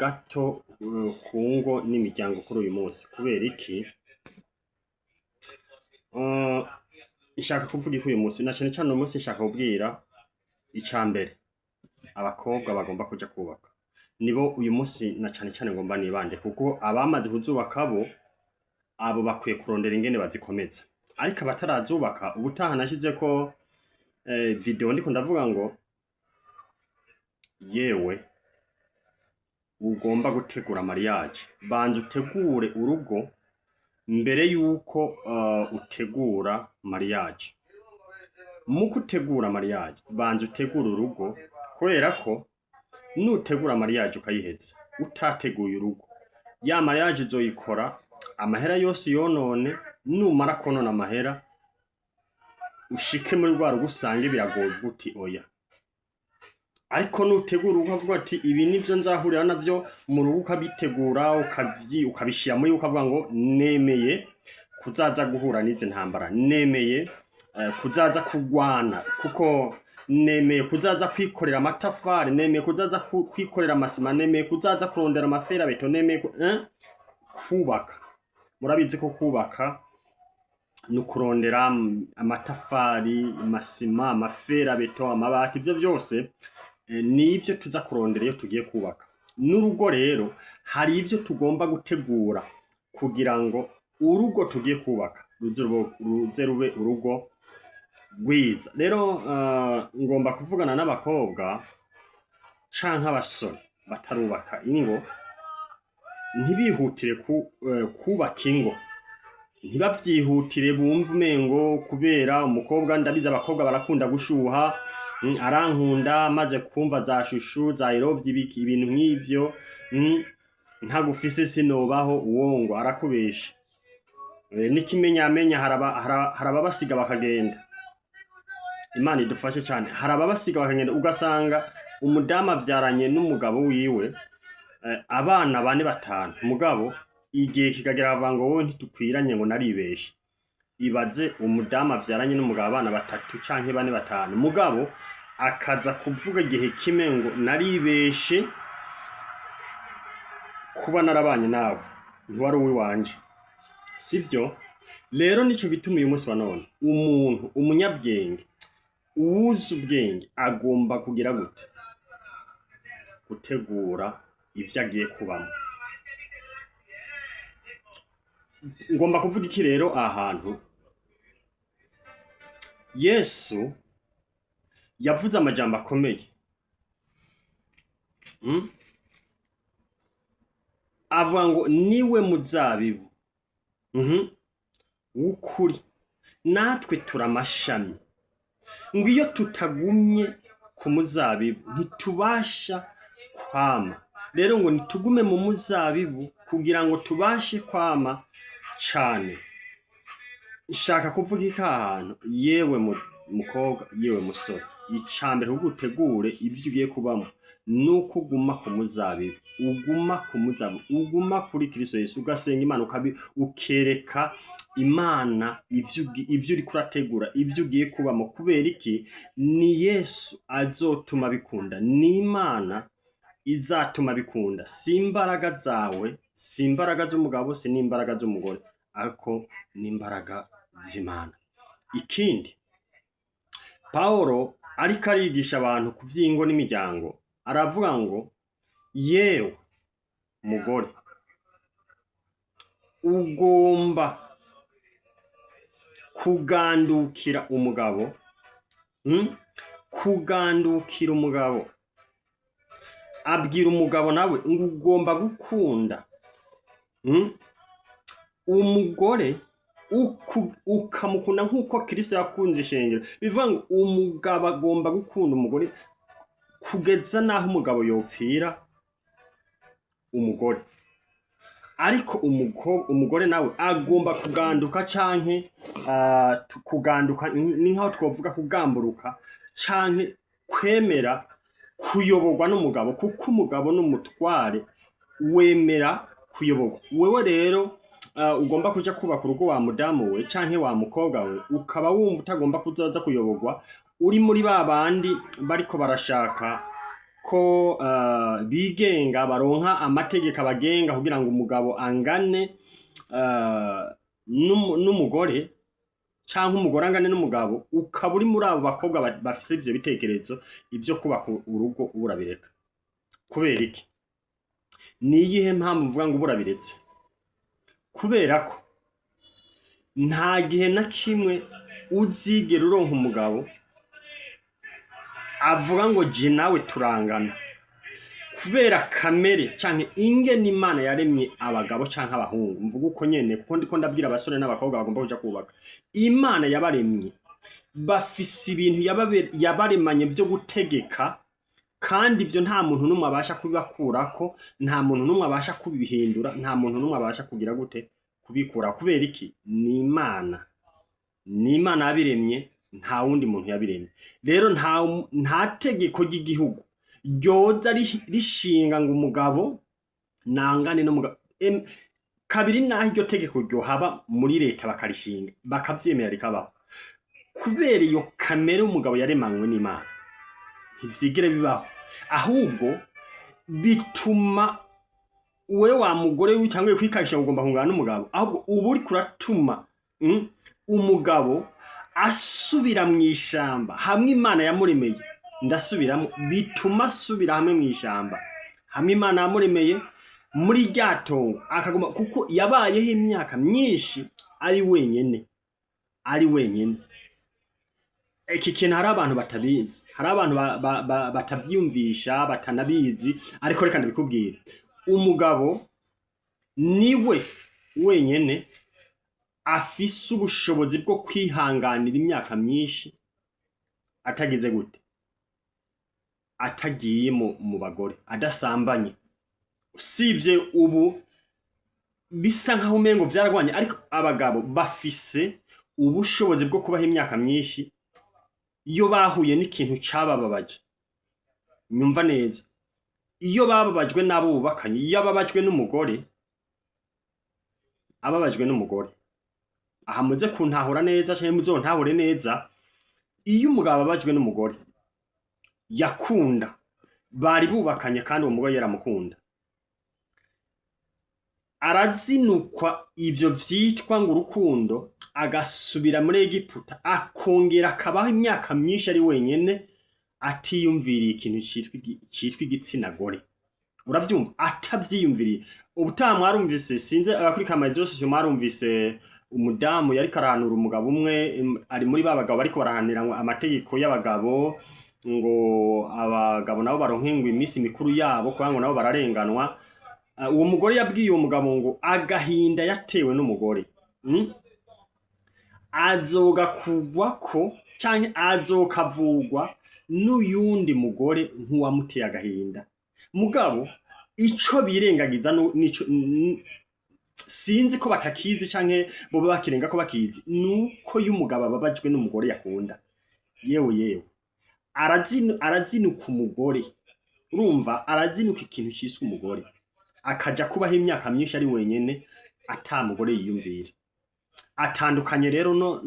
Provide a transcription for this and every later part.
gato ku ngo n'imiryango kuri uyu munsi. Kubera iki? Nshaka kuvuga iki uyu munsi? Na cane cane uyu munsi nshaka kubwira ica mbere abakobwa bagomba kuja kubaka. Nibo uyu munsi na cane cane ngomba nibande, kuko abamaze kuzubaka bo abo bakwiye kurondera ingene bazikomeza, ariko abatarazubaka, ubutaha nashizeko video ndiko ndavuga ngo yewe ugomba gutegura mariage, banza utegure urugo mbere yuko utegura mariage. Mu gutegura mariage, banza utegure urugo, kubera ko nutegura mariage ukayiheza utateguye urugo, ya mariage uzoyikora amahera yose yonone. Numara konona amahera, ushike muri rwa rugo usange biragoye, uvuge uti oya. Ariko nutegura urugo ukavuga ati ibi nivyo nzahurira navyo mu rugo, ukabitegura, ukabishira muri, ukavuga ngo nemeye kuzaza guhura n'izi ntambara, nemeye kuzaza kugwana, kuko nemeye kuzaza kwikorera amatafari, nemeye kuzaza kwikorera amasima, nemeye kuzaza kurondera ama fer à béton, nemeye kubaka. Murabizi ko kubaka ni ukurondera amatafari, amasima, ama fer à béton, amabati. Ivyo vyose nivyo tuza kurondera iyo tugiye kubaka. N'urugo rero hari ivyo tugomba gutegura kugira ngo urugo tugiye kubaka ruze rube urugo rwiza. Rero ngomba kuvugana n'abakobwa canke abasore batarubaka ingo, ntibihutire kubaka ingo, ntibavyihutire bumve umengo kubera umukobwa. Ndabizi abakobwa barakunda gushuha, arankunda, maze kumva za chouchou za irovye, ibiki, ibintu nk'ivyo, ntagufise sinobaho. Uwongo arakubesha. N'ikimenyamenya hari ababasiga bakagenda. Imana idufashe cane. Hari ababasiga bakagenda, ugasanga umudamu avyaranye n'umugabo wiwe abana bane, batanu, mugabo igihe kikagera bavuga ngo wowe ntitukwiranye, ngo naribeshe. Ibaze umudamu avyaranye n'umugabo abana batatu canke bane, batanu, mugabo akaza kuvuga igihe kimwe ngo naribeshe kuba narabanye nawe, ntiwari uwiwanje. Sivyo? Rero nico gituma uyu munsi wa none umuntu umunyabwenge, uwuzi ubwenge, agomba kugira gute? Gutegura ivyo agiye kubamo. Ngomba kuvuga iki rero aha hantu? Yesu yavuze amajambo akomeye, Avuga ngo niwe muzabibu w'ukuri, natwe turamashami, ngo iyo tutagumye ku muzabibu ntitubasha kwama. Rero ngo nitugume mu muzabibu kugira ngo tubashe kwama cane. Nshaka kuvuga iki aha hantu? Yewe mukobwa, yewe musore, icambere kugira utegure ivyo ugiye kubamo nuko uguma ku muzabibu, uguma ku muzabibu, uguma kuri Kristo Yesu, ugasenga Imana, ukereka Imana ivyo uriko urategura, ivyo ugiye kubamo. Kubera iki? Ni Yesu azotuma bikunda, ni Imana izatuma bikunda, si imbaraga zawe, si imbaraga z'umugabo, si n'imbaraga z'umugore, ariko n'imbaraga z'Imana. Ikindi, Pawulo ariko arigisha abantu ku vy'ingo n'imiryango, aravuga ngo yewe mugore, ugomba kugandukira umugabo, Kugandukira umugabo. Abwira umugabo nawe ngo ugomba gukunda, Umugore ukamukunda nk'uko Kristo yakunze ishengero. Bivuga ngo umugabo agomba gukunda umugore kugeza n'aho umugabo yopfira umugore. Ariko umugore nawe agomba kuganduka canke kuganduka ni nkaho twovuga kugamburuka canke kwemera kuyoborwa n'umugabo, kuko umugabo n'umutware, wemera kuyoborwa. Wewe rero ugomba kuja kubaka urugo, wa mudamu we canke wa mukobwa we, ukaba wumva utagomba kuzoza kuyoborwa, uri muri ba bandi bariko barashaka. ko bigenga, baronka amategeko abagenga kugira ngo umugabo angane n'umugore canke umugore angane n'umugabo, ukaba uri muri abo bakobwa bafise ivyo bitekerezo, ivyo kubaka urugo uba urabireka. Kubera iki? Ni iyihe mpamvu mvuga ngo uba urabiretse? Kubera ko nta gihe na kimwe uzigera uronka umugabo avuga ngo je nawe turangana, kubera kamere canke ingene Imana yaremye abagabo canke abahungu. Mvuga uko nyene kuko ndiko ndabwira abasore n'abakobwa bagomba kuja kubaka. Imana yabaremye bafise ibintu yabaremanye vyo gutegeka, kandi ivyo nta muntu n'umwe abasha kubibakurako, nta muntu n'umwe abasha kubihindura, nta muntu n'umwe abasha kugira gute kubikura. Kubera iki? Ni Imana, ni Imana yabiremye, nta wundi muntu yabiremye. Rero nta tegeko ry'igihugu ryoza rishinga ngo umugabo nangane n'umugabo. Kabiri naho iryo tegeko ryohaba muri leta, bakarishinga, bakavyemera, rikabaho, kubera iyo kamere umugabo yaremanywe n'Imana, ntivyigere bibaho. Ahubwo bituma we wa mugore witanguye kwikayisha ngo ugomba kungana n'umugabo, ahubwo uba uriko uratuma umugabo asubira mu ishamba hamwe Imana yamuremeye. Ndasubiramo: bituma asubira hamwe mu ishamba hamwe Imana yamuremeye, muri rya tongo akaguma, kuko yabayeho imyaka myinshi ari wenyene, ari wenyene. Iki kintu hari abantu batabizi, hari abantu batavyiyumvisha, batanabizi, ariko reka ndabikubwira. Umugabo niwe wenyene afise ubushobozi bwo kwihanganira imyaka myinshi atagize gute, atagiye mu bagore, adasambanye. Usibye ubu bisa nkaho umengo vyaragwanye, ariko abagabo bafise ubushobozi bwo kubaho imyaka myinshi iyo bahuye n'ikintu cabababaje. Nyumva neza: iyo bababajwe n'abo bubakanye, iyo ababajwe n'umugore, ababajwe n'umugore, aha muze kuntahura neza canke muzontahure neza, iyo umugabo ababajwe n'umugore yakunda, bari bubakanye, kandi uwo mugore yaramukunda, arazinukwa ivyo vyitwa ngo urukundo, agasubira muri Egiputa, akongera akabaho imyaka myinshi ari wenyene, atiyumviriye ikintu citwa igitsina gore. Uravyumva? Atavyiyumviriye. Ubutaha mwarumvise, sinzi abakurikira ama réseaux sociaux, mwarumvise umudamu yariko arahanura umugabo umwe, ari muri ba bagabo bariko barahanira ngo amategeko y'abagabo, ngo abagabo nabo baronke ngo iminsi mikuru yabo, kubera ngo nabo bararenganwa. Uwo mugore yabwiye uwo mugabo ngo agahinda yatewe n'umugore, Azogakugwako canke azokavugwa n'uyundi mugore nk'uwamuteye agahinda. Mugabo ico birengagiza nico sinzi ko batakizi canke boba bakirenga ko bakizi, nuko iyo umugabo ababajwe n'umugore yakunda, yewe yewe, arazinuka umugore. Urumva, arazinuka ikintu ciswe umugore, akaja kubaho imyaka myinshi ari wenyene, ata mugore yiyumvira. Atandukanye rero no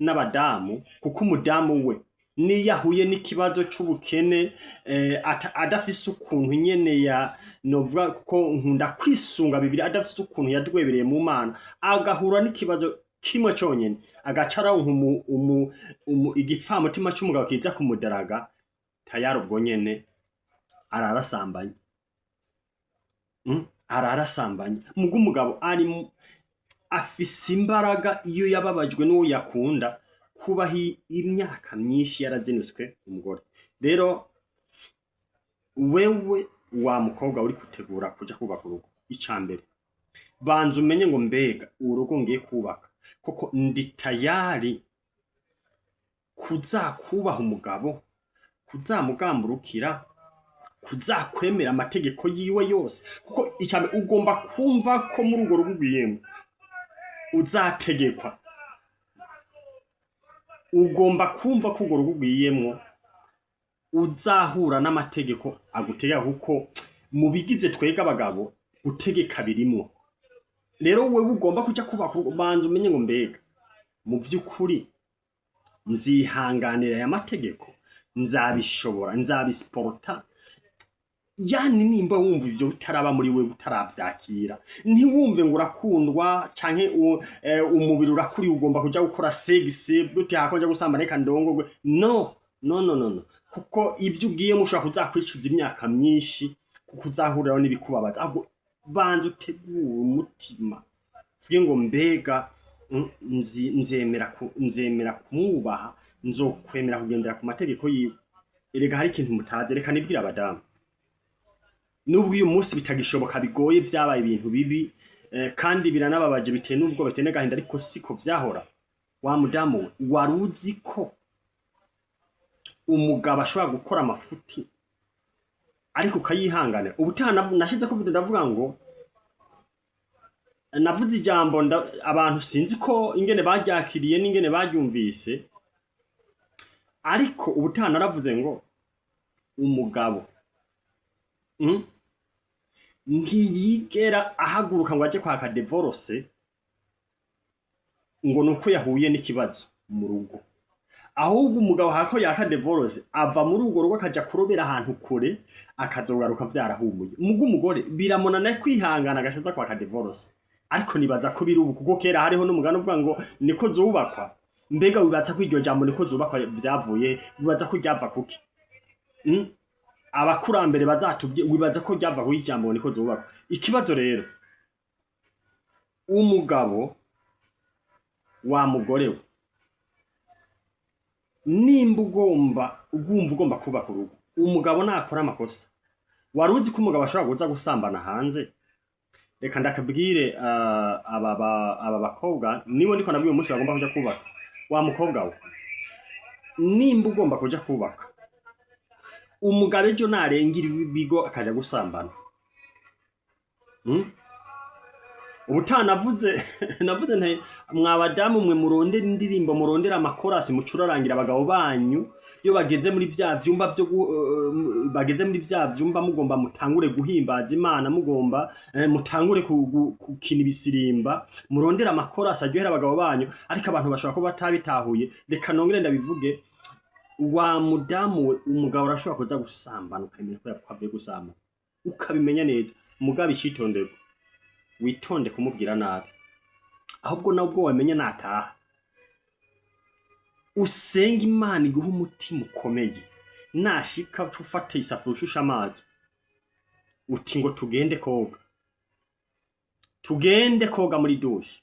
n'abadamu, kuko umudamu we niyo ahuye n'ikibazo c'ubukene, adafise ukuntu nyene ya novuga, kuko nkunda kwisunga Bibiri, adafise ukuntu yadwebereye mu Mana, agahura n'ikibazo kimwe conyene, agaca aronka igipfamutima c'umugabo kiza kumudaraga, tayari ubwo nyene ararasambanye. Ararasambanye. Muga umugabo ari afise imbaraga, iyo yababajwe n'uwo yakunda, kubaho imyaka myinshi yarazinutswe umugore. Rero wewe wa mukobwa uri gutegura kuja kubaka urugo, ica mbere banza umenye ngo mbega urugo ngiye kubaka koko ndi tayari kuzakubaha umugabo, kuzamugamburukira, kuzakwemera amategeko yiwe yose? Kuko icambere ugomba kumva ko muri urwo rugo ugiyemo uzategekwa. Ugomba kumva ko urwo rugo ugiyemwo uzahura n'amategeko agutegeka, kuko mu bigize twebwe abagabo gutegeka birimwo. Rero wewe ugomba kuja kubaka urugo, banza umenye ngo mbega mu vy'ukuri nzihanganira aya mategeko, nzabishobora, nzabisiporta? Yani nimba wumva ivyo bitaraba muri wewe, utaravyakira, ntiwumve ngo urakundwa canke umubiri urakuriye, ugomba kuja gukora sexe, uvuge uti hako nja gusambana reka ndongogwe. No, no, no, no, no, kuko ivyo ugiyemo ushobora kuzakwicuza imyaka myinshi, kuko uzahuriraho n'ibikubabaza. Ahubwo banza utegure umutima, uvuge ngo mbega nzemera kumwubaha, nzokwemera kugendera ku mategeko yiwe. Erega hari ikintu mutazi, reka nibwire abadamu. Nubwo uyu munsi bitagishoboka, bigoye, vyabaye ibintu bibi, kandi biranababaje, biteye n'ubwo biteye n'agahinda, ariko siko vyahora. Wa mudamu we, wari uzi ko umugabo ashobora gukora amafuti ariko ukayihanganira? Ubutaha nashize ko video, ndavuga ngo navuze ijambo abantu sinzi ko ingene baryakiriye n'ingene baryumvise, ariko ubutaha naravuze ngo umugabo ntiyigera ahaguruka ngo aje kwaka divorce ngo nuko yahuye n'ikibazo mu rugo. Ahubwo umugabo hako yaka divorce, ava muri urwo rugo akaja kurobera ahantu kure, akazogaruka vyarahumuye. Mugo umugore biramunana kwihangana agashaza kwaka divorce. Ariko nibaza ko biri ubu, kuko kera hariho n'umugani uvuga ngo niko zubakwa. Mbega wibaza ko iryo jambo niko zubakwa vyavuye he? Wibaza ko ryava kuki? Abakurambere bazatubwiye, wibaza ko ryava ku ijambo niko zubakwa? Ikibazo rero, umugabo wa mugore we, nimba ugomba ugumva ugomba kubaka urugo, umugabo nakora amakosa, wari uzi ko umugabo ashobora kuza gusambana hanze? Reka ndakabwire aba bakobwa nibo ndiko nabwiye uyu munsi bagomba kuja kubaka. Wa mukobwa we, nimba ugomba kuja kubaka, umugabo ejo narengera ibigo akaja gusambana, Ubutaha navuze nti mwa badamu mwe, murondera indirimbo, murondera amakorasi, mucurarangira abagabo banyu iyo bageze muri vya vyumba vyo bageze muri vya vyumba, mugomba mutangure guhimbaza Imana, mugomba mutangure gukina ibisirimba, murondera amakorasi aryohera abagabo banyu. Ariko abantu bashobora kuba batabitahuye, reka nongere ndabivuge. Wa mudamu we, umugabo arashobora kuza gusambana, ukamenya ko avuye gusambana, ukabimenya neza. Mugabo icitonderwa, witonde kumubwira nabi. Ahubwo nawe ubwo wamenya, nataha usenga Imana iguha umutima ukomeye. Nashika uca ufata isafuriya, ushushe amazi, uti ngo tugende koga, tugende koga muri douche,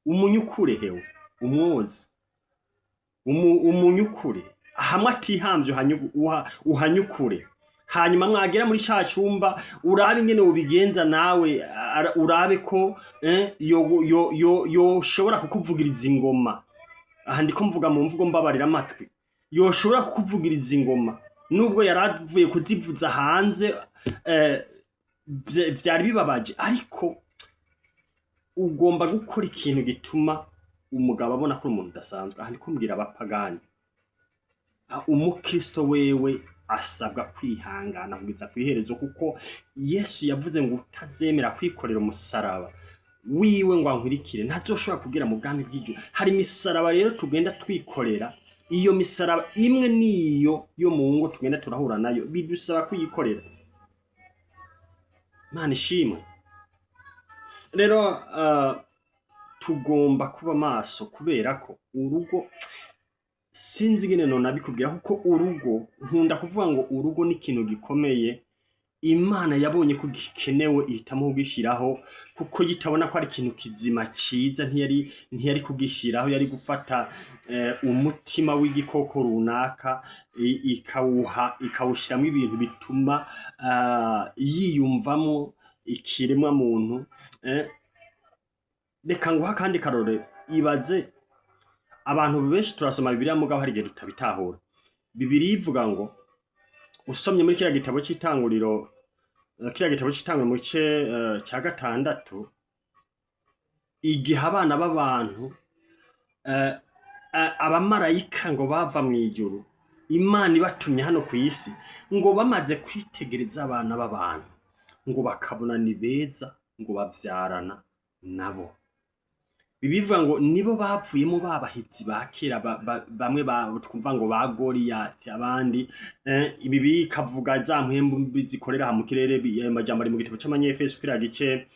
umunyukure hewe, umwozi umunyukure hamwe atihamvye, uhanyukure. Hanyuma mwagera muri ca cumba, urabe ingene ubigenza nawe, urabe ko yoshobora kukuvugiriza ingoma. Aha ndiko mvuga mu mvugo mbabarira amatwi, yoshobora kukuvugiriza ingoma nubwo yaravuye kuzivuza hanze, vyari bibabaje. Ariko ugomba gukora ikintu gituma umugabo abona ko uri umuntu udasanzwe. Aha ndiko mbwira abapagani. Umukristo wewe asabwa kwihangana kugeza kw'iherezo, kuko Yesu yavuze ngo utazemera kwikorera umusaraba wiwe ngo ankurikire ntazoshobora kugera mu bwami bw'ijuru. Hari imisaraba rero tugenda twikorera. Iyo misaraba imwe niyo yo mu ngo tugenda turahura nayo, bidusaba kuyikorera. Imana ishimwe. Rero tugomba kuba maso, kubera ko urugo, sinzi ingene nona bikubwira, kuko urugo, nkunda kuvuga ngo urugo ni ikintu gikomeye. Imana yabonye ko gikenewe, ihitamo kugishiraho, kuko yitabona ko ari ikintu kizima ciza ntiyari kugishiraho. Yari gufata umutima w'igikoko runaka, ikawuha, ikawushiramwo ibintu bituma yiyumvamwo ikiremwa muntu. Reka nguha akandi karore. Ibaze, abantu benshi turasoma Bibiliya, mugabo hari igihe tutabitahura. Bibiliya ivuga ngo, usomye muri kiriya gitabo c'Itanguriro, kiriya gitabo c'Itanguriro mu gice ca gatandatu, igihe abana b'abantu, abamarayika ngo bava mw'ijuru, Imana ibatumye hano kw'isi, ngo bamaze kwitegereza abana b'abantu, ngo bakabona ni beza, ngo bavyarana nabo. Bibivuga ngo nibo bapfuyemo babahizi ba kera, bamwe twumva ngo ba Goliyati, abandi ibi bikavuga za mpwemu mbi zikorera aha mu kirere. Ayo majambo ari mu gitabo c'Abanyefeso, kiriya gice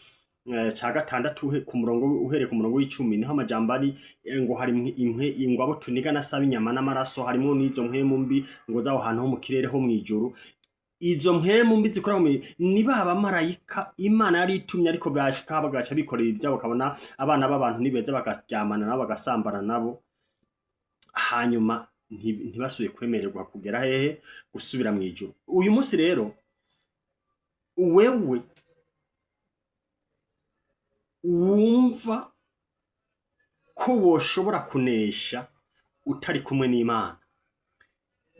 ca gatandatu, ku murongo, uhereye ku murongo w'10 niho amajambo ari, ngo hari imwe ngo abo tuniga nasaba inyama n'amaraso, harimo n'izo mpwemu mbi ngo z'aho hantu ho mu kirere ho mw'ijuru. Izo mpwemu mbi zikora ni ba bamarayika Imana yari itumye, ariko bashika bagaca bikorera ivyabo, bakabona abana b'abantu ni beza, bakaryamana nabo, bagasambana nabo, hanyuma ntibasubiye kwemererwa kugera hehe? Gusubira mu ijuru. Uyu munsi rero wewe wumva ko woshobora kunesha utari kumwe n'Imana,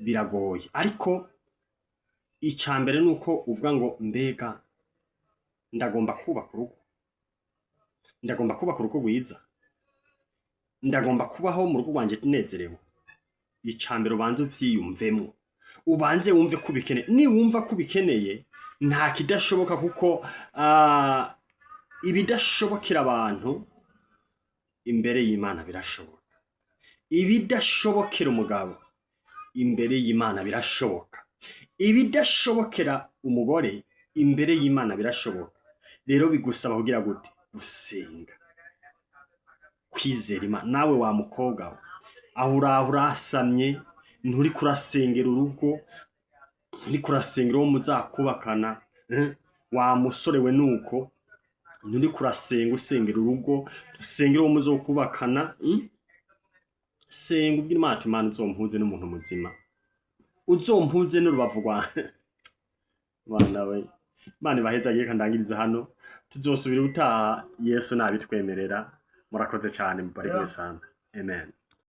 biragoye. Ariko ica mbere ni uko uvuga ngo: mbega ndagomba kubaka urugo, ndagomba kubaka urugo rwiza, ndagomba kubaho mu rugo rwanje nezerewe. Ica mbere ubanze uvyiyumvemwo, ubanze wumve ko ubikeneye. Niwumva ko ubikeneye, nta kidashoboka, kuko ibidashobokera abantu imbere y'Imana birashoboka, ibidashobokera umugabo imbere y'Imana birashoboka, ibidashobokera umugore imbere y'Imana birashoboka. Rero bigusaba kugira gute? Gusenga, kwizera Imana. Nawe wa mukobwa we, aho uraho urasamye, nturi kurasengera urugo, nturi kurasengera uwo muzakubakana, eh? Wa musore we, nuko nturi kurasenga usengera urugo, usengera uwo muzokubakana. Senga ubwira Imana ati: "Imana, uzompuze n'umuntu muzima, uzompuze n'urubavu rwawe." Bana we, Imana ibaheze. Kandangiriza hano, tuzosubira ubutaha Yesu nabitwemerera. Murakoze cyane, mubarikiwe sana. Amen.